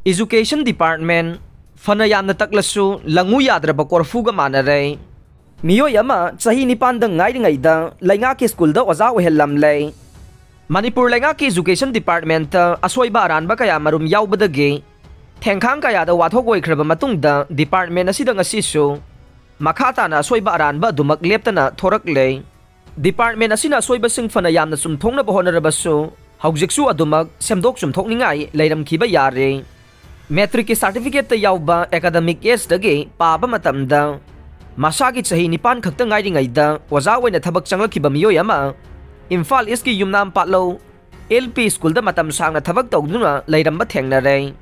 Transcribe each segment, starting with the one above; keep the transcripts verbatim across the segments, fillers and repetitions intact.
Education Department, ꯐꯅ ꯌꯥꯝꯅ ꯇꯛꯂꯁꯨ ꯂꯪꯉꯨ ꯌꯥꯗ꯭ꯔꯕ ꯀꯣꯔꯐꯨꯒ ꯃꯥꯟꯅꯔꯦ꯫ ꯃꯤꯑꯣꯏ ꯑꯃ ꯆꯍꯤ ꯅꯤꯄꯥꯟꯗ ꯉꯥꯏꯔꯤꯉꯩꯗ ꯂꯩꯉꯥꯛꯀꯤ ꯁ꯭ꯀꯨꯜꯗ ꯑꯣꯖꯥ ꯑꯣꯏꯍꯜꯂꯝꯂꯦ꯫ ꯃꯅꯤꯄꯨꯔ ꯂꯩꯉꯥꯛꯀꯤ Education Departmentꯇ ꯑꯁꯣꯏꯕ ꯑꯔꯥꯟꯕ ꯀꯌꯥ ꯃꯔꯨꯝ ꯌꯥꯎꯕꯗꯒꯤ ꯊꯦꯡꯈꯥꯡ ꯀꯌꯥꯗ ꯋꯥꯊꯣꯛ ꯑꯣꯏꯈ꯭ꯔꯕ ꯃꯇꯨꯡꯗ department ꯑꯁꯤꯗ ꯉꯁꯤꯁꯨ ꯃꯈꯥ ꯇꯥꯅ ꯑꯁꯣꯏꯕ ꯑꯔꯥꯟꯕ ꯑꯗꯨꯃꯛ ꯂꯦꯞꯇꯅ ꯊꯣꯔꯛꯂꯦ꯫ Department ꯑꯁꯤꯅ ꯑꯁꯣꯏꯕꯁꯤꯡ ꯐꯅ ꯌꯥꯝꯅ ꯆꯨꯝꯊꯣꯛꯅꯕ ꯍꯣꯠꯅꯔꯕꯁꯨ, ꯍꯧꯖꯤꯛꯁꯨ ꯑꯗꯨꯃꯛ ꯁꯦꯝꯗꯣꯛ ꯆꯨꯝꯊꯣꯛꯅꯤꯡꯉꯥꯏ ꯂꯩꯔꯝꯈꯤꯕ ꯌꯥꯔꯦ꯫ Matricꯀꯤ certificateꯇ ꯌꯥꯎꯕ academic ageꯗꯒꯤ ꯄꯥꯕ ꯃꯇꯝꯗ, ꯃꯁꯥꯒꯤ ꯆꯍꯤ ꯅꯤꯄꯥꯟ ꯈꯛꯇ ꯉꯥꯏꯔꯤꯉꯩꯗ ꯑꯣꯖꯥ ꯑꯣꯏꯅ ꯊꯕꯛ ꯆꯪꯂꯛꯈꯤꯕ ꯃꯤꯑꯣꯏ ꯑꯃ ꯏꯝꯐꯥꯜ Eastꯀꯤ ꯌꯨꯝꯅꯥꯝ ꯄꯥꯠꯂꯧ L P Schoolꯗ ꯃꯇꯝ ꯁꯥꯡꯅ ꯊꯕꯛ ꯇꯧꯗꯨꯅ ꯂꯩꯔꯝꯕ ꯊꯦꯡꯅꯔꯦ꯫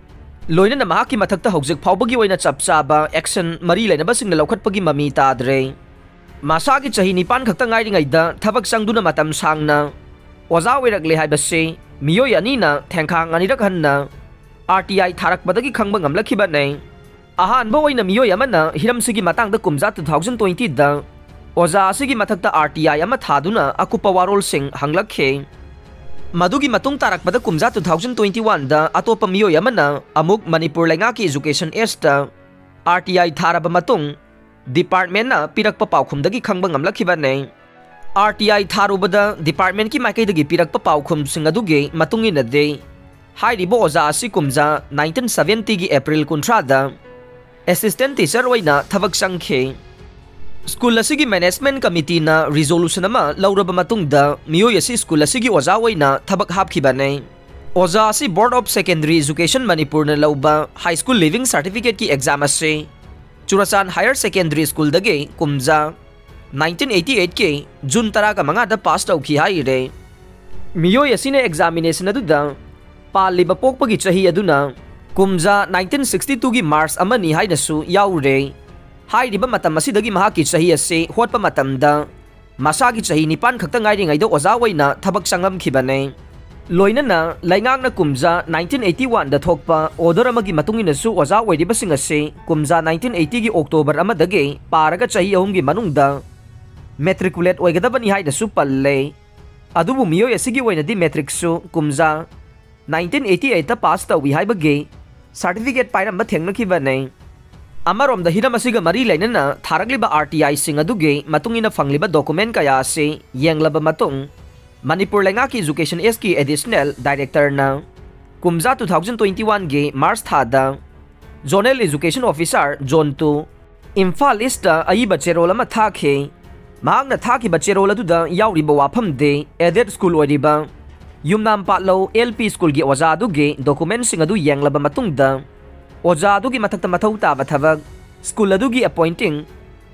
ꯂꯣꯏꯅꯅ ꯃꯍꯥꯛꯀꯤ ꯃꯊꯛꯇ ꯍꯧꯖꯤꯛ ꯐꯥꯎꯕꯒꯤ ꯑꯣꯏꯅ ꯆꯞ ꯆꯥꯕ action ꯃꯔꯤ ꯂꯩꯅꯕꯁꯤꯡꯅ ꯂꯧꯈꯠꯄꯒꯤ ꯃꯃꯤ ꯇꯥꯗ꯭ꯔꯦ꯫ ꯃꯁꯥꯒꯤ ꯆꯍꯤ ꯅꯤꯄꯥꯟ ꯈꯛꯇ ꯉꯥꯏꯔꯤꯉꯩꯗ ꯊꯕꯛ ꯆꯪꯗꯨꯅ ꯃꯇꯝ ꯁꯥꯡꯅ ꯑꯣꯖꯥ ꯑꯣꯏꯔꯛꯂꯦ ꯍꯥꯏꯕꯁꯤ ꯃꯤꯑꯣꯏ ꯑꯅꯤꯅ ꯊꯦꯡꯈꯥꯡ ꯑꯅꯤꯔꯛ ꯍꯟꯅ R T I ꯊꯥꯔꯛꯄꯗꯒꯤ ꯈꯪꯕ ꯉꯝꯂꯛꯈꯤꯕꯅꯦ꯫ ꯑꯍꯥꯟꯕ ꯑꯣꯏꯅ ꯃꯤꯑꯣꯏ ꯑꯃꯅ ꯍꯤꯔꯝꯁꯤꯒꯤ ꯃꯇꯥꯡꯗ ꯀꯨꯝꯖꯥ two thousand twentyꯗ ꯑꯣꯖꯥ ꯑꯁꯤꯒꯤ ꯃꯊꯛꯇ R T I ꯑꯃ ꯊꯥꯗꯨꯅ ꯑꯀꯨꯞꯄ ꯋꯥꯔꯣꯜꯁꯤꯡ ꯍꯪꯂꯛꯈꯤ꯫ ꯃꯗꯨꯒꯤ ꯃꯇꯨꯡ ꯇꯥꯔꯛꯄꯗ ꯀꯨꯝꯖꯥ two thousand twenty oneꯗ ꯑꯇꯣꯞꯄ ꯃꯤꯑꯣꯏ ꯑꯃꯅ ꯑꯃꯨꯛ ꯃꯅꯤꯄꯨꯔ ꯂꯩꯉꯥꯛꯀꯤ Education Ageꯇ R T I ꯊꯥꯔꯕ ꯃꯇꯨꯡ departmentꯅ ꯄꯤꯔꯛꯄ ꯄꯥꯎꯈꯨꯝꯗꯒꯤ ꯈꯪꯕ ꯉꯝꯂꯛꯈꯤꯕꯅꯦ꯫ R T I ꯊꯥꯔꯨꯕꯗ departmentꯀꯤ ꯃꯥꯏꯀꯩꯗꯒꯤ ꯄꯤꯔꯛꯄ ꯄꯥꯎꯈꯨꯝꯁꯤꯡ ꯑꯗꯨꯒꯤ ꯃꯇꯨꯡ ꯏꯟꯅꯗꯤ, ꯍꯥꯏꯔꯤꯕ ꯑꯣꯖꯥ ꯑꯁꯤ ꯀꯨꯝꯖꯥ nineteen seventyꯒꯤ April ꯀꯨꯟꯊ꯭ꯔꯥꯗ assistant teacher ꯑꯣꯏꯅ ꯊꯕꯛ ꯆꯪꯈꯤ꯫ School ꯑꯁꯤꯒꯤ management committeeꯅ resolution ꯑꯃ ꯂꯧꯔꯕ ꯃꯇꯨꯡꯗ, ꯃꯤꯑꯣꯏ ꯑꯁꯤ school ꯑꯁꯤꯒꯤ ꯑꯣꯖꯥ ꯑꯣꯏꯅ ꯊꯕꯛ ꯍꯥꯞꯈꯤꯕꯅꯤ꯫ ꯑꯣꯖꯥ ꯑꯁꯤ Board of Secondary Education ꯃꯅꯤꯄꯨꯔꯅ ꯂꯧꯕ High School Leaving Certificateꯀꯤ exam ꯑꯁꯤ ꯆꯨꯔꯆꯥꯟ Higher Secondary Schoolꯗꯒꯤ ꯀꯨꯝꯖꯥ nineteen eighty eightꯀꯤ June ꯇꯔꯥꯒ ꯃꯉꯥꯗ pass ꯇꯧꯈꯤ ꯍꯥꯏꯔꯦ꯫ ꯃꯤꯑꯣꯏ ꯑꯁꯤꯅ examination ꯑꯗꯨꯗ ꯄꯥꯜꯂꯤꯕ ꯄꯣꯛꯄꯒꯤ ꯆꯍꯤ ꯑꯗꯨꯅ ꯀꯨꯝꯖꯥ nineteen sixty twoꯒꯤ March ꯑꯃꯅꯤ ꯍꯥꯏꯅꯁꯨ ꯌꯥꯎꯔꯦ꯫ ꯍꯥꯏꯔꯤꯕ ꯃꯇꯝ ꯑꯁꯤꯗꯒꯤ ꯃꯍꯥꯛꯀꯤ ꯆꯍꯤ ꯑꯁꯤ ꯍꯣꯠꯄ ꯃꯇꯝꯗ ꯃꯁꯥꯒꯤ ꯆꯍꯤ ꯅꯤꯄꯥꯟ ꯈꯛꯇ ꯉꯥꯏꯔꯤꯉꯩꯗ ꯑꯣꯖꯥ ꯑꯣꯏꯅ ꯊꯕꯛ ꯆꯪꯉꯝꯈꯤꯕꯅꯦ꯫ ꯂꯣꯏꯅꯅ ꯂꯩꯉꯥꯛꯅ ꯀꯨꯝꯖꯥ nineteen eighty oneꯗ ꯊꯣꯛꯄ order ꯑꯃꯒꯤ ꯃꯇꯨꯡ ꯏꯟꯅꯁꯨ ꯑꯣꯖꯥ ꯑꯣꯏꯔꯤꯕꯁꯤꯡ ꯑꯁꯤ ꯀꯨꯝꯖꯥ nineteen eightyꯒꯤ October ꯑꯃꯗꯒꯤ ꯄꯥꯔꯒ ꯆꯍꯤ ꯑꯍꯨꯝꯒꯤ ꯃꯅꯨꯡꯗ matriculate ꯑꯣꯏꯒꯗꯕꯅꯤ ꯍꯥꯏꯅꯁꯨ ꯄꯜꯂꯦ꯫ ꯑꯗꯨꯕꯨ ꯃꯤꯑꯣꯏ ꯑꯁꯤꯒꯤ ꯑꯣꯏꯅꯗꯤ matricꯁꯨ ꯀꯨꯝꯖꯥ nineteen eighty eightꯇ pass ꯇꯧꯏ ꯍꯥꯏꯕꯒꯤ ꯁꯥꯔꯇꯤꯐꯤꯀꯦꯠ ꯄꯥꯏꯔꯝꯕ ꯊꯦꯡꯅꯈꯤꯕꯅꯤ꯫ ꯑꯃꯔꯣꯝꯗ ꯍꯤꯔꯝ ꯑꯁꯤꯒ ꯃꯔꯤ ꯂꯩꯅꯅ ꯊꯥꯔꯛꯂꯤꯕ ꯑꯥꯔ ꯇꯤ ꯑꯥꯏꯁꯤꯡ ꯑꯗꯨꯒꯤ ꯃꯇꯨꯡ ꯏꯟꯅ ꯐꯪꯂꯤꯕ ꯗꯣꯀꯨꯃꯦꯟ ꯀꯌꯥ ꯑꯁꯤ ꯌꯦꯡꯂꯕ ꯃꯇꯨꯡ, ꯃꯅꯤꯄꯨꯔ ꯂꯩꯉꯥꯛꯀꯤ ꯏꯖꯨꯀꯦꯁꯟ ꯑꯦꯁꯀꯤ ꯑꯦꯗꯤꯁꯅꯦꯜ ꯗꯥꯏꯔꯦꯛꯇꯔꯅ ꯀꯨꯝꯖꯥ ꯇꯨ ꯊꯥꯎꯖꯟ ꯇ꯭ꯋꯦꯟꯇꯤ ꯋꯥꯟꯒꯤ ꯃꯥꯔꯆ ꯊꯥꯗ zonal education officer zone two, Imphal east ꯑꯏꯕ ꯆꯦꯔꯣꯜ ꯑꯃ ꯊꯥꯈꯤ꯫ ꯃꯍꯥꯛꯅ ꯊꯥꯈꯤꯕ ꯆꯦꯔꯣꯜ ꯑꯗꯨꯗ ꯌꯥꯎꯔꯤꯕ ꯋꯥꯐꯝꯗꯤ ꯑꯦꯗꯦꯗ ꯁ꯭ꯀꯨꯜ ꯑꯣꯏꯔꯤꯕ ꯌꯨꯝꯅꯥꯝ ꯄꯥꯠꯂꯧ ꯑꯦꯜ ꯄꯤ ꯁ꯭ꯀꯨꯜꯒꯤ ꯑꯣꯖꯥ ꯑꯗꯨꯒꯤ ꯗꯣꯀꯨꯃꯦꯟꯁꯤꯡ ꯑꯗꯨ ꯌꯦꯡꯂꯕ ꯃꯇꯨꯡꯗ, ꯑꯣꯖꯥ ꯑꯗꯨꯒꯤ ꯃꯊꯛꯇ ꯃꯊꯧ ꯇꯥꯕ ꯊꯕꯛ ꯁ꯭ꯀꯨꯜ ꯑꯗꯨꯒꯤ ꯑꯦꯄꯣꯏꯟꯇꯤꯡ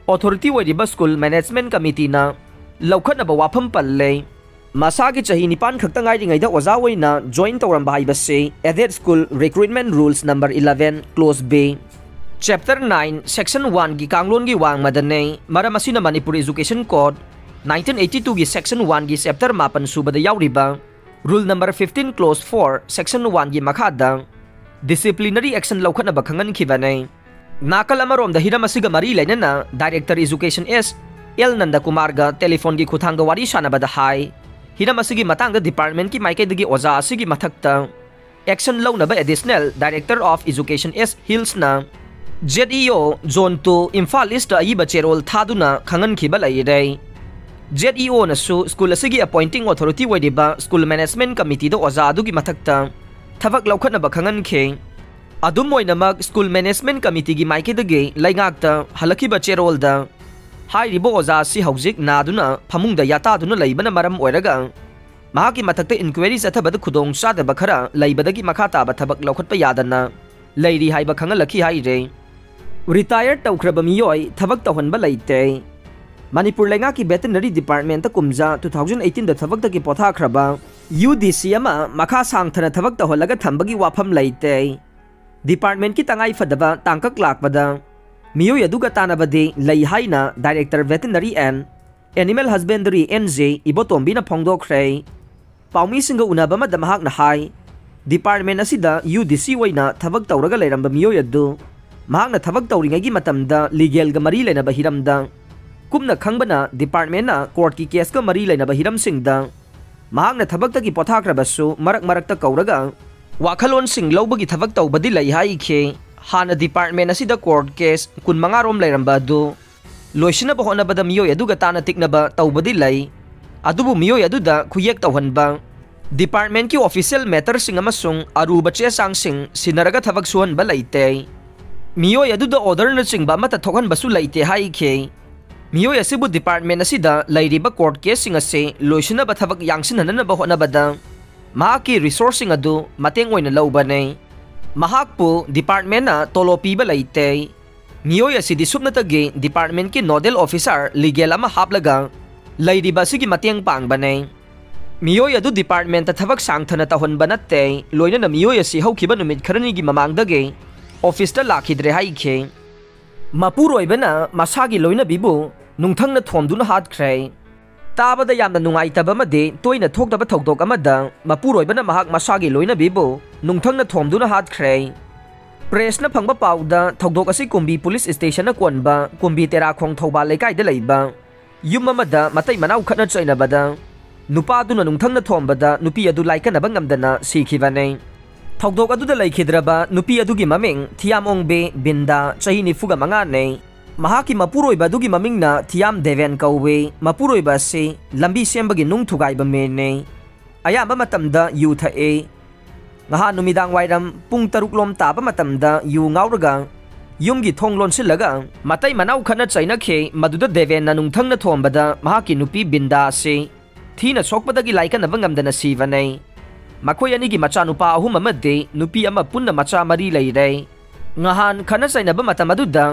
ꯑꯣꯊꯣꯔꯤꯇꯤ ꯑꯣꯏꯔꯤꯕ ꯁ꯭ꯀꯨꯜ ꯃꯦꯅꯦꯖꯃꯦꯟꯠ ꯀꯃꯤꯇꯤꯅ ꯂꯧꯈꯠꯅꯕ ꯋꯥꯐꯝ ꯄꯜꯂꯦ꯫ ꯃꯁꯥꯒꯤ ꯆꯍꯤ ꯅꯤꯄꯥꯟ ꯈꯛꯇ ꯉꯥꯏꯔꯤꯉꯩꯗ ꯑꯣꯖꯥ ꯑꯣꯏꯅ ꯖꯣꯏꯟ ꯇꯧꯔꯝꯕ ꯍꯥꯏꯕꯁꯤ aided school recruitment rules number eleven, close B, chapter nine, section ꯋꯥꯟꯒꯤ ꯀꯥꯡꯂꯣꯟꯒꯤ ꯋꯥꯡꯃꯗꯅꯤ꯫ ꯃꯔꯝ ꯑꯁꯤꯅ Manipur education code nineteen eighty ꯇꯨꯒꯤ ꯁꯦꯛꯁꯟ ꯋꯥꯟꯒꯤ ꯆꯦꯞꯇꯔ ꯃꯥꯄꯟ ꯁꯨꯕꯗ ꯌꯥꯎꯔꯤꯕ rule number fifteen, close four, section ꯋꯥꯟꯒꯤ ꯃꯈꯥꯗ ꯗꯤꯁꯤꯄ꯭ꯂꯤꯅꯔꯤ ꯑꯦꯛꯁꯟ ꯂꯧꯈꯠꯅꯕ ꯈꯪꯍꯟꯈꯤꯕꯅꯤ꯫ ꯅꯥꯀꯜ ꯑꯃꯔꯣꯝꯗ ꯍꯤꯔꯝ ꯑꯁꯤꯒ ꯃꯔꯤ ꯂꯩꯅꯅ ꯗꯥꯏꯔꯦꯛꯇꯔ ꯏꯖꯨꯀꯦꯁꯟ ꯑꯦꯁ ꯑꯦꯜ ꯅꯟꯗꯀꯨꯃꯥꯔꯒ ꯇꯦꯂꯤꯐꯣꯟꯒꯤ ꯈꯨꯠꯊꯥꯡꯗ ꯋꯥꯔꯤ ꯁꯥꯟꯅꯕꯗ ꯍꯥꯏ, ꯍꯤꯔꯝ ꯑꯁꯤꯒꯤ ꯃꯇꯥꯡꯗ ꯗꯤꯄꯥꯔꯠꯃꯦꯟꯠꯀꯤ ꯃꯥꯏꯀꯩꯗꯒꯤ ꯑꯣꯖꯥ ꯑꯁꯤꯒꯤ ꯃꯊꯛꯇ ꯑꯦꯛꯁꯟ ꯂꯧꯅꯕ additional director of education S ꯍꯤꯜꯁꯅ Z E O zone two Imphal east ꯑꯏꯕ ꯆꯦꯔꯣꯜ ꯊꯥꯗꯨꯅ ꯈꯪꯍꯟꯈꯤꯕ ꯂꯩꯔꯦ꯫ ꯖꯦꯠ ꯏ ꯑꯣꯅꯁꯨ ꯁ꯭ꯀꯨꯜ ꯑꯁꯤꯒꯤ ꯑꯦꯄꯣꯏꯟꯇꯤꯡ ꯑꯣꯊꯣꯔꯤꯇꯤ ꯑꯣꯏꯔꯤꯕ ꯁ꯭ꯀꯨꯜ ꯃꯦꯅꯦꯖꯃꯦꯟꯠ ꯀꯃꯤꯇꯤꯗ ꯑꯣꯖꯥ ꯑꯗꯨꯒꯤ ꯃꯊꯛꯇ ꯊꯕꯛ ꯂꯧꯈꯠꯅꯕ ꯈꯪꯍꯟꯈꯤ꯫ ꯑꯗꯨꯝ ꯑꯣꯏꯅꯃꯛ, ꯁ꯭ꯀꯨꯜ ꯃꯦꯅꯦꯖꯃꯦꯟꯠ ꯀꯃꯤꯇꯤꯒꯤ ꯃꯥꯏꯀꯩꯗꯒꯤ ꯂꯩꯉꯥꯛꯇ ꯍꯜꯂꯛꯈꯤꯕ ꯆꯦꯔꯣꯜꯗ ꯍꯥꯏꯔꯤꯕ ꯑꯣꯖꯥ ꯑꯁꯤ ꯍꯧꯖꯤꯛ ꯅꯥꯗꯨꯅ ꯐꯃꯨꯡꯗ ꯌꯥꯇꯥꯗꯨꯅ ꯂꯩꯕꯅ ꯃꯔꯝ ꯑꯣꯏꯔꯒ ꯃꯍꯥꯛꯀꯤ ꯃꯊꯛꯇ ꯏꯟꯀ꯭ꯋꯥꯏꯔꯤ ꯆꯠꯊꯕꯗ ꯈꯨꯗꯣꯡ ꯆꯥꯗꯕ ꯈꯔ ꯂꯩꯕꯗꯒꯤ ꯃꯈꯥ ꯇꯥꯕ ꯊꯕꯛ ꯂꯧꯈꯠꯄ ꯌꯥꯗꯅ ꯂꯩꯔꯤ ꯍꯥꯏꯕ ꯈꯪꯍꯜꯂꯛꯈꯤ ꯍꯥꯏꯔꯦ꯫ ꯔꯤꯇꯥꯌꯔ ꯇꯧꯈ꯭ꯔꯕ ꯃꯤꯑꯣꯏ ꯊꯕꯛ ꯇꯧꯍꯟꯕ ꯂꯩꯇꯦ꯫ ꯃꯅꯤꯄꯨꯔ ꯂꯩꯉꯥꯛꯀꯤ ꯚꯦꯇꯦꯅꯔꯤ ꯗꯤꯄꯥꯔꯠꯃꯦꯟꯠꯇ ꯀꯨꯝꯖꯥ ꯇꯨ ꯊꯥꯎꯖꯟ ꯑꯩꯠꯇꯤꯟꯗ ꯊꯕꯛꯇꯒꯤ ꯄꯣꯊꯥꯈ꯭ꯔꯕ ꯌꯨ ꯗꯤ ꯁꯤ ꯑꯃ ꯃꯈꯥ ꯁꯥꯡꯊꯅ ꯊꯕꯛ ꯇꯧꯍꯜꯂꯒ ꯊꯝꯕꯒꯤ ꯋꯥꯐꯝ ꯂꯩꯇꯦ꯫ ꯗꯤꯄꯥꯔꯠꯃꯦꯟꯠꯀꯤ ꯇꯉꯥꯏ ꯐꯗꯕ ꯇꯥꯡꯀꯛ ꯂꯥꯛꯄꯗ ꯃꯤꯑꯣꯏ ꯑꯗꯨꯒ ꯇꯥꯟꯅꯕꯗꯤ ꯂꯩ ꯍꯥꯏꯅ director veterinary and animal husbandry N J ꯏꯕꯣꯇꯣꯝꯕꯤꯅ ꯐꯣꯡꯗꯣꯛꯈ꯭ꯔꯦ꯫ ꯄꯥꯎꯃꯤꯁꯤꯡꯒ ꯎꯅꯕ ꯑꯃꯗ ꯃꯍꯥꯛꯅ ꯍꯥꯏ, ꯗꯤꯄꯥꯔꯠꯃꯦꯟꯠ ꯑꯁꯤꯗ ꯌꯨ ꯗꯤ ꯁꯤ ꯑꯣꯏꯅ ꯊꯕꯛ ꯇꯧꯔꯒ ꯂꯩꯔꯝꯕ ꯃꯤꯑꯣꯏ ꯑꯗꯨ ꯃꯍꯥꯛꯅ ꯊꯕꯛ ꯇꯧꯔꯤꯉꯩꯒꯤ ꯃꯇꯝꯗ ꯂꯤꯒꯦꯜꯒ ꯃꯔꯤ ꯂꯩꯅꯕ ꯍꯤꯔꯝꯗ ꯀꯨꯞꯅ ꯈꯪꯕꯅ ꯗꯤꯄꯥꯔꯠꯃꯦꯟꯠꯅ ꯀꯣꯔꯠꯀꯤ ꯀꯦꯁꯀ ꯃꯔꯤ ꯂꯩꯅꯕ ꯍꯤꯔꯝꯁꯤꯡꯗ ꯃꯍꯥꯛꯅ ꯊꯕꯛꯇꯒꯤ ꯄꯣꯊꯥꯈ꯭ꯔꯕꯁꯨ ꯃꯔꯛ ꯃꯔꯛꯇ ꯀꯧꯔꯒ ꯋꯥꯈꯜꯂꯣꯟꯁꯤꯡ ꯂꯧꯕꯒꯤ ꯊꯕꯛ ꯇꯧꯕꯗꯤ ꯂꯩ ꯍꯥꯏꯈꯤ꯫ ꯍꯥꯟꯅ department ꯑꯁꯤꯗ court case ꯀꯨꯟꯃꯉꯥ ꯔꯣꯝ ꯂꯩꯔꯝꯕ ꯑꯗꯨ ꯂꯣꯏꯁꯤꯟꯅꯕ ꯍꯣꯠꯅꯕꯗ ꯃꯤꯑꯣꯏ ꯑꯗꯨꯒ ꯇꯥꯅ ꯇꯤꯛꯅꯕ ꯇꯧꯕꯗꯤ ꯂꯩ, ꯑꯗꯨꯕꯨ ꯃꯤꯑꯣꯏ ꯑꯗꯨꯗ ꯈꯨꯌꯦꯛ ꯇꯧꯍꯟꯕ, department ꯀꯤ official matter ꯁꯤꯡ ꯑꯃꯁꯨꯡ ꯑꯔꯨꯕ ꯆꯦ ꯆꯥꯡꯁꯤꯡ ꯁꯤꯟꯅꯔꯒ ꯊꯕꯛ ꯁꯨꯍꯟꯕ ꯂꯩꯇꯦ꯫ ꯃꯤꯑꯣꯏ ꯑꯗꯨꯗ order ꯅꯆꯤꯡꯕ ꯑꯃꯠꯇ ꯊꯣꯛꯍꯟꯕꯁꯨ ꯂꯩꯇꯦ ꯍꯥꯏꯈꯤ꯫ ꯃꯤꯑꯣꯏ ꯑꯁꯤꯕꯨ department ꯑꯁꯤꯗ ꯂꯩꯔꯤꯕ court case ꯁꯤꯡ ꯑꯁꯤ ꯂꯣꯏꯁꯤꯟꯅꯕ ꯊꯕꯛ ꯌꯥꯡꯁꯤꯟꯍꯟꯅꯕ ꯍꯣꯠꯅꯕꯗ ꯃꯍꯥꯛꯀꯤ resource ꯁꯤꯡ ꯑꯗꯨ ꯃꯇꯦꯡ ꯑꯣꯏꯅ ꯂꯧꯕꯅꯤ꯫ ꯃꯍꯥꯛꯄꯨ department ꯅ ꯇꯣꯂꯣꯞ ꯄꯤꯕ ꯂꯩꯇꯦ꯫ ꯃꯤꯑꯣꯏ ꯑꯁꯤꯗꯤ ꯁꯨꯞꯅꯇꯒꯤ department ꯀꯤ nodal officer legal ꯑꯃ ꯍꯥꯞꯂꯒ ꯂꯩꯔꯤꯕ ꯑꯁꯤꯒꯤ ꯃꯇꯦꯡ ꯄꯥꯡꯕꯅꯤ꯫ ꯃꯤꯑꯣꯏ ꯑꯗꯨ department ꯇ ꯊꯕꯛ ꯁꯥꯡꯊꯅ ꯇꯧꯍꯟꯕ ꯅꯠꯇꯦ, ꯂꯣꯏꯅꯅ ꯃꯤꯑꯣꯏ ꯑꯁꯤ ꯍꯧꯈꯤꯕ ꯅꯨꯃꯤꯠ ꯈꯔꯅꯤꯒꯤ ꯃꯃꯥꯡꯗꯒꯤ office ꯇ ꯂꯥꯛꯈꯤꯗ꯭ꯔꯦ ꯍꯥꯏꯈꯤ꯫ ꯃꯄꯨꯔꯣꯏꯕꯅ ꯃꯁꯥꯒꯤ ꯂꯣꯏꯅꯕꯤꯕꯨ ꯅꯨꯡꯊꯪꯅ ꯊꯣꯝꯗꯨꯅ ꯍꯥꯠꯈ꯭ꯔꯦ꯫ ꯇꯥꯕꯗ ꯌꯥꯝꯅ ꯅꯨꯡꯉꯥꯏꯇꯕ ꯑꯃꯗꯤ ꯇꯣꯏꯅ ꯊꯣꯛꯇꯕ ꯊꯧꯗꯣꯛ ꯑꯃꯗ ꯃꯄꯨꯔꯣꯏꯕꯅ ꯃꯍꯥꯛ ꯃꯁꯥꯒꯤ ꯂꯣꯏꯅꯕꯤꯕꯨ ꯅꯨꯡꯊꯪꯅ ꯊꯣꯝꯗꯨꯅ ꯍꯥꯠꯈ꯭ꯔꯦ꯫ Press ꯅ ꯐꯪꯕ ꯄꯥꯎꯗ, ꯊꯧꯗꯣꯛ ꯑꯁꯤ ꯀꯨꯝꯕꯤ police station ꯅ ꯀꯣꯟꯕ ꯀꯨꯝꯕꯤ ꯇꯦꯔꯥꯈꯣꯡ ꯊꯧꯕꯥꯜ ꯂꯩꯀꯥꯏꯗ ꯂꯩꯕ ꯌꯨꯝ ꯑꯃꯗ ꯃꯇꯩ ꯃꯅꯥꯎ ꯈꯠꯅ ꯆꯩꯅꯕꯗ ꯅꯨꯄꯥꯗꯨꯅ ꯅꯨꯡꯊꯪꯅ ꯊꯣꯝꯕꯗ ꯅꯨꯄꯤ ꯑꯗꯨ ꯂꯥꯏꯀꯠꯅꯕ ꯉꯝꯗꯅ ꯁꯤꯈꯤꯕꯅꯤ꯫ ꯊꯧꯗꯣꯛ ꯑꯗꯨꯗ ꯂꯩꯈꯤꯗ꯭ꯔꯕ ꯅꯨꯄꯤ ꯑꯗꯨꯒꯤ ꯃꯃꯤꯡ ꯊꯤꯌꯥꯝ ꯑꯣꯡꯕꯤ ꯕꯤꯟꯗꯥ, ꯆꯍꯤ ꯅꯤꯐꯨꯒ ꯃꯉꯥꯅꯤ꯫ ꯃꯍꯥꯛꯀꯤ ꯃꯄꯨꯔꯣꯏꯕ ꯑꯗꯨꯒꯤ ꯃꯃꯤꯡꯅ ꯊꯤꯌꯥꯝ ꯗꯦꯕꯦꯟ ꯀꯧꯏ꯫ ꯃꯄꯨꯔꯣꯏꯕ ꯑꯁꯤ ꯂꯝꯕꯤ ꯁꯦꯝꯕꯒꯤ ꯅꯨꯡ ꯊꯨꯒꯥꯏꯕ ꯃꯤꯅꯤ꯫ ꯑꯌꯥꯝꯕ ꯃꯇꯝꯗ ꯌꯨ ꯊꯛꯏ꯫ ꯉꯍꯥꯟ ꯅꯨꯃꯤꯗꯥꯡ ꯋꯥꯏꯔꯝ ꯄꯨꯡ ꯇꯔꯨꯛ ꯂꯣꯝ ꯇꯥꯕ ꯃꯇꯝꯗ ꯌꯨ ꯉꯥꯎꯔꯒ ꯌꯨꯝꯒꯤ ꯊꯣꯡ ꯂꯣꯟꯁꯤꯜꯂꯒ ꯃꯇꯩ ꯃꯅꯥꯎ ꯈꯠꯅ ꯆꯩꯅꯈꯤ꯫ ꯃꯗꯨꯗ ꯗꯦꯕꯦꯟꯅ ꯅꯨꯡꯊꯪꯅ ꯊꯣꯝꯕꯗ ꯃꯍꯥꯛꯀꯤ ꯅꯨꯄꯤ ꯕꯤꯟꯗꯥ ꯑꯁꯤ ꯊꯤꯅ ꯁꯣꯛꯄꯗꯒꯤ ꯂꯥꯏꯀꯠꯅꯕ ꯉꯝꯗꯅ ꯁꯤꯕꯅꯤ꯫ ꯃꯈꯣꯏ ꯑꯅꯤꯒꯤ ꯃꯆꯥꯅꯨꯄꯥ ꯑꯍꯨꯝ ꯑꯃꯗꯤ ꯅꯨꯄꯤ ꯑꯃ ꯄꯨꯟꯅ ꯃꯆꯥ ꯃꯔꯤ ꯂꯩꯔꯦ꯫ ꯉꯍꯥꯟ ꯈꯠꯅ ꯆꯩꯅꯕ ꯃꯇꯝ ꯑꯗꯨꯗ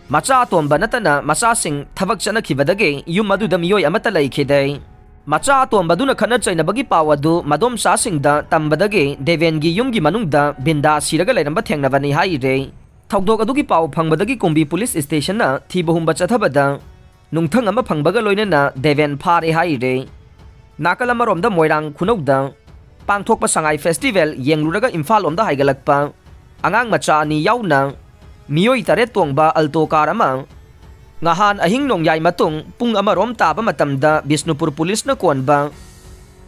ꯃꯆꯥ ꯑꯇꯣꯝꯕ ꯅꯠꯇꯅ ꯃꯆꯥꯁꯤꯡ ꯊꯕꯛ ꯆꯠꯅꯈꯤꯕꯗꯒꯤ ꯌꯨꯝ ꯑꯗꯨꯗ ꯃꯤꯑꯣꯏ ꯑꯃꯠꯇ ꯂꯩꯈꯤꯗꯦ꯫ ꯃꯆꯥ ꯑꯇꯣꯝꯕꯗꯨꯅ ꯈꯠꯅ ꯆꯩꯅꯕꯒꯤ ꯄꯥꯎ ꯑꯗꯨ ꯃꯗꯣꯝꯆꯥꯁꯤꯡꯗ ꯇꯝꯕꯗꯒꯤ ꯗꯦꯕꯦꯟꯒꯤ ꯌꯨꯝꯒꯤ ꯃꯅꯨꯡꯗ ꯕꯤꯟꯗꯥ ꯁꯤꯔꯒ ꯂꯩꯔꯝꯕ ꯊꯦꯡꯅꯕꯅꯤ ꯍꯥꯏꯔꯦ꯫ ꯊꯧꯗꯣꯛ ꯑꯗꯨꯒꯤ ꯄꯥꯎ ꯐꯪꯕꯗꯒꯤ ꯀꯨꯝꯕꯤ police station ꯅ ꯊꯤꯕ ꯍꯨꯝꯕ ꯆꯠꯊꯕꯗ ꯅꯨꯡꯊꯪ ꯑꯃ ꯐꯪꯕꯒ ꯂꯣꯏꯅꯅ ꯗꯦꯕꯦꯟ ꯐꯥꯔꯦ ꯍꯥꯏꯔꯦ꯫ ꯅꯥꯀꯜ ꯑꯃꯔꯣꯝꯗ ꯃꯣꯏꯔꯥꯡ ꯈꯨꯅꯧꯗ ꯄꯥꯡꯊꯣꯛꯄ ꯁꯉꯥꯏ festival ꯌꯦꯡꯂꯨꯔꯒ ꯏꯝꯐꯥꯜ ꯂꯣꯝꯗ ꯍꯥꯏꯒꯠꯂꯛꯄ ꯑꯉꯥꯡ ꯃꯆꯥ ꯑꯅꯤ ꯌꯥꯎꯅ ꯃꯤꯑꯣꯏ ꯇꯔꯦꯠ ꯇꯣꯡꯕ Alto car ꯑꯃ ꯉꯍꯥꯟ ꯑꯍꯤꯡ ꯅꯣꯡꯌꯥꯏ ꯃꯇꯨꯡ ꯄꯨꯡ ꯑꯃꯔꯣꯝ ꯇꯥꯕ ꯃꯇꯝꯗ ꯕꯤꯁꯅꯨꯄꯨꯔ police ꯅ ꯀꯣꯟꯕ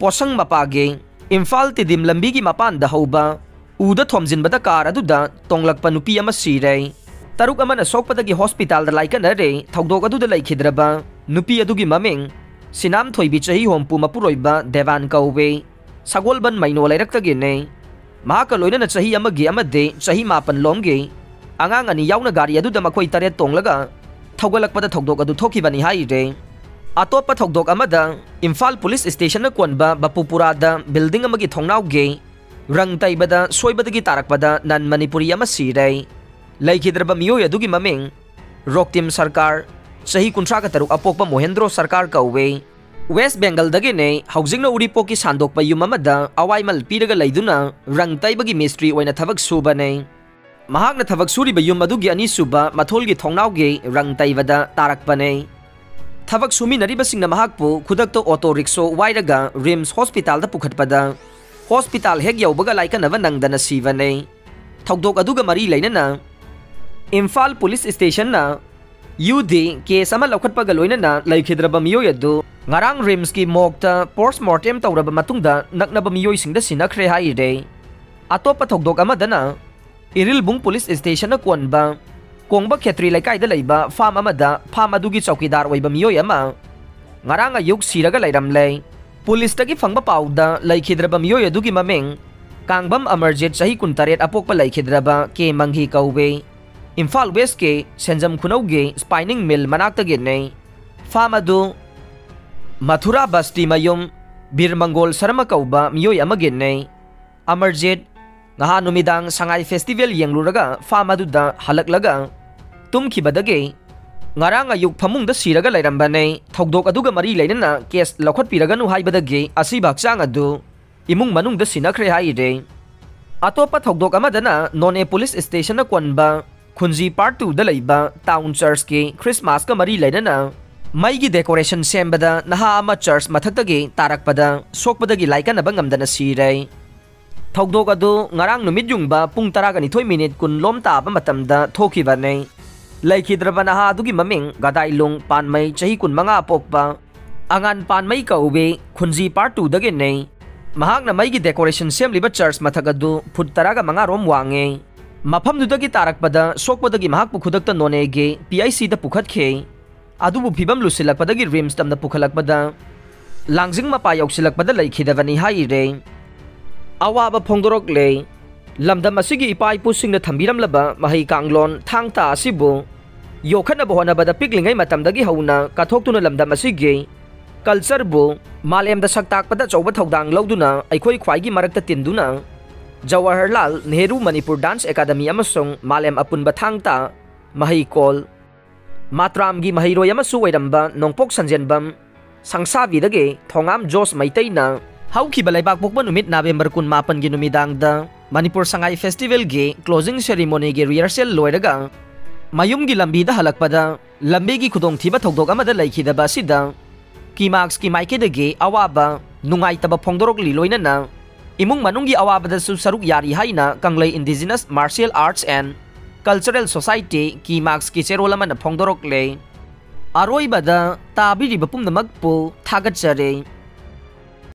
ꯄꯣꯁꯪ ꯃꯄꯥꯒꯤ ꯏꯝꯐꯥꯜ ꯇꯤꯗꯤꯝ ꯂꯝꯕꯤꯒꯤ ꯃꯄꯥꯟꯗ ꯍꯧꯕ ꯎꯗ ꯊꯣꯝꯖꯤꯟꯕꯗ ꯀꯥꯔ ꯑꯗꯨꯗ ꯇꯣꯡꯂꯛꯄ ꯅꯨꯄꯤ ꯑꯃ ꯁꯤꯔꯦ꯫ ꯇꯔꯨꯛ ꯑꯃꯅ ꯁꯣꯛꯄꯗꯒꯤ ꯍꯣꯁꯄꯤꯇꯥꯜꯗ ꯂꯥꯏꯀꯠꯅꯔꯦ꯫ ꯊꯧꯗꯣꯛ ꯑꯗꯨꯗ ꯂꯩꯈꯤꯗ꯭ꯔꯕ ꯅꯨꯄꯤ ꯑꯗꯨꯒꯤ ꯃꯃꯤꯡ ꯁꯤꯅꯥꯝꯊꯣꯏꯕꯤ, ꯆꯍꯤ ꯍꯨꯝꯐꯨ, ꯃꯄꯨꯔꯣꯏꯕ ꯗꯦꯕꯥꯟ ꯀꯧꯋꯦ꯫ ꯁꯒꯣꯜꯕꯟ ꯃꯩꯅꯣ ꯂꯩꯔꯛꯇꯒꯤꯅꯤ꯫ ꯃꯍꯥꯛꯀ ꯂꯣꯏꯅꯅ ꯆꯍꯤ ꯑꯃꯒꯤ ꯑꯃꯗꯤ ꯆꯍꯤ ꯃꯥꯄꯟ ꯂꯣꯝꯒꯤ ꯑꯉꯥꯡ ꯑꯅꯤ ꯌꯥꯎꯅ ꯒꯥꯔꯤ ꯑꯗꯨꯗ ꯃꯈꯣꯏ ꯇꯔꯦꯠ ꯇꯣꯡꯂꯒ ꯊꯧꯒꯠꯂꯛꯄꯗ ꯊꯧꯗꯣꯛ ꯑꯗꯨ ꯊꯣꯛꯈꯤꯕꯅꯤ ꯍꯥꯏꯔꯦ꯫ ꯑꯇꯣꯞꯄ ꯊꯧꯗꯣꯛ ꯑꯃꯗ ꯏꯝꯐꯥꯜ ꯄꯨꯂꯤꯁ ꯁ꯭ꯇꯦꯁꯟꯅ ꯀꯣꯟꯕ ꯕꯄꯨꯄꯨꯔꯥꯗ ꯕꯤꯜꯗꯤꯡ ꯑꯃꯒꯤ ꯊꯣꯡꯅꯥꯎꯒꯤ ꯔꯪ ꯇꯩꯕꯗ ꯁꯣꯏꯕꯗꯒꯤ ꯇꯥꯔꯛꯄꯗ ꯅꯟ ꯃꯅꯤꯄꯨꯔꯤ ꯑꯃ ꯁꯤꯔꯦ꯫ ꯂꯩꯈꯤꯗ꯭ꯔꯕ ꯃꯤꯑꯣꯏ ꯑꯗꯨꯒꯤ ꯃꯃꯤꯡ ꯔꯣꯛꯇꯤꯝ ꯁꯔꯀꯥꯔ, ꯆꯍꯤ ꯀꯨꯟꯊ꯭ꯔꯥꯒ ꯇꯔꯨꯛ, ꯑꯄꯣꯛꯄ ꯃꯣꯍꯦꯟꯗ꯭ꯔꯣ ꯁꯔꯀꯥꯔ ꯀꯧꯋꯦ꯫ ꯋꯦꯁ ꯕꯦꯡꯒꯜꯗꯒꯤꯅꯦ꯫ ꯍꯧꯖꯤꯛꯅ ꯎꯔꯤꯄꯣꯛꯀꯤ ꯁꯥꯟꯗꯣꯛꯄ ꯌꯨꯝ ꯑꯃꯗ ꯑꯋꯥꯏꯃꯜ ꯄꯤꯔꯒ ꯂꯩꯗꯨꯅ ꯔꯪ ꯇꯩꯕꯒꯤ ꯃꯤꯁꯇ꯭ꯔꯤ ꯑꯣꯏꯅ ꯊꯕꯛ ꯁꯨꯕꯅꯦ꯫ ꯃꯍꯥꯛꯅ ꯊꯕꯛ ꯁꯨꯔꯤꯕ ꯌꯨꯝ ꯑꯗꯨꯒꯤ ꯑꯅꯤꯁꯨꯕ ꯃꯊꯣꯜꯒꯤ ꯊꯣꯡꯅꯥꯎꯒꯤ ꯔꯪ ꯇꯩꯕꯗ ꯇꯥꯔꯛꯄꯅꯦ꯫ ꯊꯕꯛ ꯁꯨꯃꯤꯟꯅꯔꯤꯕꯁꯤꯡꯅ ꯃꯍꯥꯛꯄꯨ ꯈꯨꯗꯛꯇ ꯑꯣꯇꯣ ꯔꯤꯛꯁꯣ ꯋꯥꯏꯔꯒ ꯔꯤꯝꯁ ꯍꯣꯁꯄꯤꯇꯥꯜꯗ ꯄꯨꯈꯠꯄꯗ, ꯍꯣꯁꯄꯤꯇꯥꯜ ꯍꯦꯛ ꯌꯧꯕꯒ ꯂꯥꯏꯀꯠꯅꯕ ꯅꯪꯗꯅ ꯁꯤꯕꯅꯦ꯫ ꯊꯧꯗꯣꯛ ꯑꯗꯨꯒ ꯃꯔꯤ ꯂꯩꯅꯅ ꯏꯝꯐꯥꯜ ꯄꯨꯂꯤꯁ ꯁ꯭ꯇꯦꯁꯟꯅ ꯌꯨ ꯗꯤ ꯀꯦꯁ ꯑꯃ ꯂꯧꯈꯠꯄꯒ ꯂꯣꯏꯅꯅ ꯂꯩꯈꯤꯗ꯭ꯔꯕ ꯃꯤꯑꯣꯏ ꯑꯗꯨ ꯉꯔꯥꯡ ꯔꯤꯝꯁꯀꯤ ꯃꯣꯔꯒꯇ ꯄꯣꯁꯃꯣꯔꯇꯦꯝ ꯇꯧꯔꯕ ꯃꯇꯨꯡꯗ ꯅꯛꯅꯕ ꯃꯤꯑꯣꯏꯁꯤꯡꯗ ꯁꯤꯟꯅꯈ꯭ꯔꯦ ꯍꯥꯏꯔꯦ꯫ ꯑꯇꯣꯞꯄ ꯊꯧꯗꯣꯛ ꯑꯃꯗꯅ ꯏꯔꯤꯜꯕꯨꯡ ꯄꯨꯂꯤꯁ ꯁ꯭ꯇꯦꯁꯟꯅ ꯀꯣꯟꯕ ꯀꯣꯡꯕ ꯈꯦꯇ꯭ꯔꯤ ꯂꯩꯀꯥꯏꯗ ꯂꯩꯕ ꯐꯥꯝ ꯑꯃꯗ ꯐꯥꯝ ꯑꯗꯨꯒꯤ ꯆꯧꯀꯤꯗꯥꯔ ꯑꯣꯏꯕ ꯃꯤꯑꯣꯏ ꯑꯃ ꯉꯔꯥꯡ ꯑꯌꯨꯛ ꯁꯤꯔꯒ ꯂꯩꯔꯝꯂꯦ꯫ ꯄꯨꯂꯤꯁꯇꯒꯤ ꯐꯪꯕ ꯄꯥꯎꯗ ꯂꯩꯈꯤꯗ꯭ꯔꯕ ꯃꯤꯑꯣꯏ ꯑꯗꯨꯒꯤ ꯃꯃꯤꯡ ꯀꯥꯡꯕꯝ ꯑꯃꯔꯖꯤꯠ, ꯆꯍꯤ ꯀꯨꯟꯇꯔꯦꯠ, ꯑꯄꯣꯛꯄ ꯂꯩꯈꯤꯗ꯭ꯔꯕ ꯀꯦ ꯃꯪꯒꯤ ꯀꯧꯋꯦ꯫ ꯏꯝꯐꯥꯜ ꯋꯦꯁꯀꯤ ꯁꯦꯟꯖꯝ ꯈꯨꯅꯧꯒꯤ ꯁ꯭ꯄꯥꯏꯅꯤꯡ ꯃꯤꯜ ꯃꯅꯥꯛꯇꯒꯤꯅꯦ꯫ ꯐꯥꯝ ꯑꯗꯨ ꯃꯊꯨꯔꯥ ꯕꯁꯇꯤ ꯃꯌꯨꯝ ꯕꯤꯔ ꯃꯪꯒꯣꯜ ꯁꯔꯃ ꯀꯧꯕ ꯃꯤꯑꯣꯏ ꯑꯃꯒꯤꯅꯦ꯫ ꯑꯃꯔꯖꯤꯠ ꯉꯍꯥꯟ ꯅꯨꯃꯤꯗꯥꯡ ꯁꯉꯥꯏ ꯐꯦꯁꯇꯤꯚꯦꯜ ꯌꯦꯡꯂꯨꯔꯒ ꯐꯥꯝ ꯑꯗꯨꯗ ꯍꯜꯂꯛꯂꯒ ꯇꯨꯝꯈꯤꯕꯗꯒꯤ ꯉꯔꯥꯡ ꯑꯌꯨꯛ ꯐꯃꯨꯡꯗ ꯁꯤꯔꯒ ꯂꯩꯔꯝꯕꯅꯦ꯫ ꯊꯧꯗꯣꯛ ꯑꯗꯨꯒ ꯃꯔꯤ ꯂꯩꯅꯅ ꯀꯦꯁ ꯂꯧꯈꯠꯄꯤꯔꯒꯅꯨ ꯍꯥꯏꯕꯗꯒꯤ ꯑꯁꯤꯕ ꯍꯛꯆꯥꯡ ꯑꯗꯨ ꯏꯃꯨꯡ ꯃꯅꯨꯡꯗ ꯁꯤꯟꯅꯈ꯭ꯔꯦ ꯍꯥꯏꯔꯦ꯫ ꯑꯇꯣꯞꯄ ꯊꯧꯗꯣꯛ ꯑꯃꯗꯅ ꯅꯣꯅꯦ ꯄꯨꯂꯤꯁ ꯁ꯭ꯇꯦꯁꯟꯅ ꯀꯣꯟꯕ ꯈꯨꯟꯖꯤ ꯄꯥꯔꯠ ꯇꯨꯗ ꯂꯩꯕ ꯇꯥꯎꯟ ꯆꯔꯆꯀꯤ ꯈ꯭ꯔꯤꯁꯃꯥꯁꯀ ꯃꯔꯤ ꯂꯩꯅꯅ ꯃꯩꯒꯤ ꯗꯦꯀꯣꯔꯦꯁꯟ ꯁꯦꯝꯕꯗ ꯅꯍꯥ ꯑꯃ ꯆꯔꯆ ꯃꯊꯛꯇꯒꯤ ꯇꯥꯔꯛꯄꯗ ꯁꯣꯛꯄꯗꯒꯤ ꯂꯥꯏꯀꯠꯅꯕ ꯉꯝꯗꯅ ꯁꯤꯔꯦ꯫ ꯊꯧꯗꯣꯛ ꯑꯗꯨ ꯉꯔꯥꯡ ꯅꯨꯃꯤꯠ ꯌꯨꯡꯕ ꯄꯨꯡ ꯇꯔꯥꯒ ꯅꯤꯊꯣꯏ ꯃꯤꯅꯤꯠ ꯀꯨꯟ ꯂꯣꯝ ꯇꯥꯕ ꯃꯇꯝꯗ ꯊꯣꯛꯈꯤꯕꯅꯤ꯫ ꯂꯩꯈꯤꯗ꯭ꯔꯕ ꯅꯍꯥ ꯑꯗꯨꯒꯤ ꯃꯃꯤꯡ ꯒꯗꯥꯏꯂꯨꯡ ꯄꯥꯟꯃꯩ, ꯆꯍꯤ ꯀꯨꯟꯃꯉꯥ ꯄꯣꯛꯄ ꯑꯉꯥꯟ ꯄꯥꯟꯃꯩ ꯀꯧꯏ, ꯈꯨꯟꯖꯤ ꯄꯥꯔꯠ ꯇꯨꯗꯒꯤꯅꯤ꯫ ꯃꯍꯥꯛꯅ ꯃꯩꯒꯤ decoration ꯁꯦꯝꯂꯤꯕ church ꯃꯊꯛ ꯑꯗꯨ ꯐꯨꯠ ꯇꯔꯥꯒ ꯃꯉꯥ ꯔꯣꯝ ꯋꯥꯡꯉꯤ꯫ ꯃꯐꯝꯗꯨꯗꯒꯤ ꯇꯥꯔꯛꯄꯗ ꯁꯣꯛꯄꯗꯒꯤ ꯃꯍꯥꯛꯄꯨ ꯈꯨꯗꯛꯇ ꯅꯣꯅꯦꯒꯤ P I C ꯗ ꯄꯨꯈꯠꯈꯤ꯫ ꯑꯗꯨꯕꯨ ꯐꯤꯕꯝ ꯂꯨꯁꯤꯜꯂꯛꯄꯗꯒꯤ RIMS ꯇꯝꯅ ꯄꯨꯈꯠꯂꯛꯄꯗ ꯂꯥꯡꯖꯤꯡ ꯃꯄꯥ ꯌꯧꯁꯤꯜꯂꯛꯄꯗ ꯂꯩꯈꯤꯗꯕꯅꯤ ꯍꯥꯏꯔꯦ꯫ ꯑꯋꯥꯕ ꯐꯣꯡꯗꯣꯔꯛꯂꯦ꯫ ꯂꯝꯗꯝ ꯑꯁꯤꯒꯤ ꯏꯄꯥ ꯏꯄꯨꯁꯤꯡꯅ ꯊꯝꯕꯤꯔꯝꯂꯕ ꯃꯍꯩ ꯀꯥꯡꯂꯣꯟ ꯊꯥꯡ ꯇꯥ ꯑꯁꯤꯕꯨ ꯌꯣꯛꯈꯠꯅꯕ ꯍꯣꯠꯅꯕꯗ ꯄꯤꯛꯂꯤꯉꯩ ꯃꯇꯝꯗꯒꯤ ꯍꯧꯅ ꯀꯠꯊꯣꯛꯇꯨꯅ ꯂꯝꯗꯝ ꯑꯁꯤꯒꯤ culture ꯕꯨ ꯃꯥꯂꯦꯝꯗ ꯁꯛ ꯇꯥꯛꯄꯗ ꯑꯆꯧꯕ ꯊꯧꯗꯥꯡ ꯂꯧꯗꯨꯅ ꯑꯩꯈꯣꯏ ꯈ꯭ꯋꯥꯏꯒꯤ ꯃꯔꯛꯇ ꯇꯤꯟꯗꯨꯅ ꯖꯋꯥꯍꯔꯂꯥꯜ ꯅꯦꯍꯔꯨ ꯃꯅꯤꯄꯨꯔ dance academy ꯑꯃꯁꯨꯡ ꯃꯥꯂꯦꯝ ꯑꯄꯨꯟꯕ ꯊꯥꯡ ꯇꯥ ꯃꯍꯩꯀꯣꯜ ꯃꯥꯇ꯭ꯔꯥꯝꯒꯤ ꯃꯍꯩꯔꯣꯏ ꯑꯃꯁꯨ ꯑꯣꯏꯔꯝꯕ ꯅꯣꯡꯄꯣꯛ ꯁꯟꯖꯦꯟꯕꯝ ꯁꯪꯁꯥꯕꯤꯗꯒꯤ ꯊꯣꯉꯥꯝ ꯖꯣꯁ ꯃꯩꯇꯩꯅ ꯍꯧꯈꯤꯕ ꯂꯩꯕꯥꯛꯄꯣꯛꯄ ꯅꯨꯃꯤꯠ ꯅꯕꯦꯝꯕꯔ ꯀꯨꯟꯃꯥꯄꯟꯒꯤ ꯅꯨꯃꯤꯗꯥꯡꯗ ꯃꯅꯤꯄꯨꯔ ꯁꯉꯥꯏ festival ꯒꯤ closing ceremony ꯒꯤ rehearsal ꯂꯣꯏꯔꯒ ꯃꯌꯨꯝꯒꯤ ꯂꯝꯕꯤꯗ ꯍꯜꯂꯛꯄꯗ ꯂꯝꯕꯤꯒꯤ ꯈꯨꯗꯣꯡꯊꯤꯕ ꯊꯧꯗꯣꯛ ꯑꯃꯗ ꯂꯩꯈꯤꯗꯕ ꯑꯁꯤꯗ ꯀꯤꯃꯥꯛꯁꯀꯤ ꯃꯥꯏꯀꯩꯗꯒꯤ ꯑꯋꯥꯕ ꯅꯨꯡꯉꯥꯏꯇꯕ ꯐꯣꯡꯗꯣꯔꯛꯂꯤ꯫ ꯂꯣꯏꯅꯅ ꯏꯃꯨꯡ ꯃꯅꯨꯡꯒꯤ ꯑꯋꯥꯕꯗꯁꯨ ꯁꯔꯨꯛ ꯌꯥꯔꯤ ꯍꯥꯏꯅ ꯀꯪꯂꯩ Indigenous Martial Arts and Cultural Society ꯀꯤꯃꯥꯛꯁꯀꯤ ꯆꯦꯔꯣꯜ ꯑꯃꯅ ꯐꯣꯡꯗꯣꯔꯛꯂꯦ꯫ ꯑꯔꯣꯏꯕꯗ ꯇꯥꯕꯤꯔꯤꯕ ꯄꯨꯝꯅꯃꯛꯄꯨ ꯊꯥꯒꯠꯆꯔꯤ꯫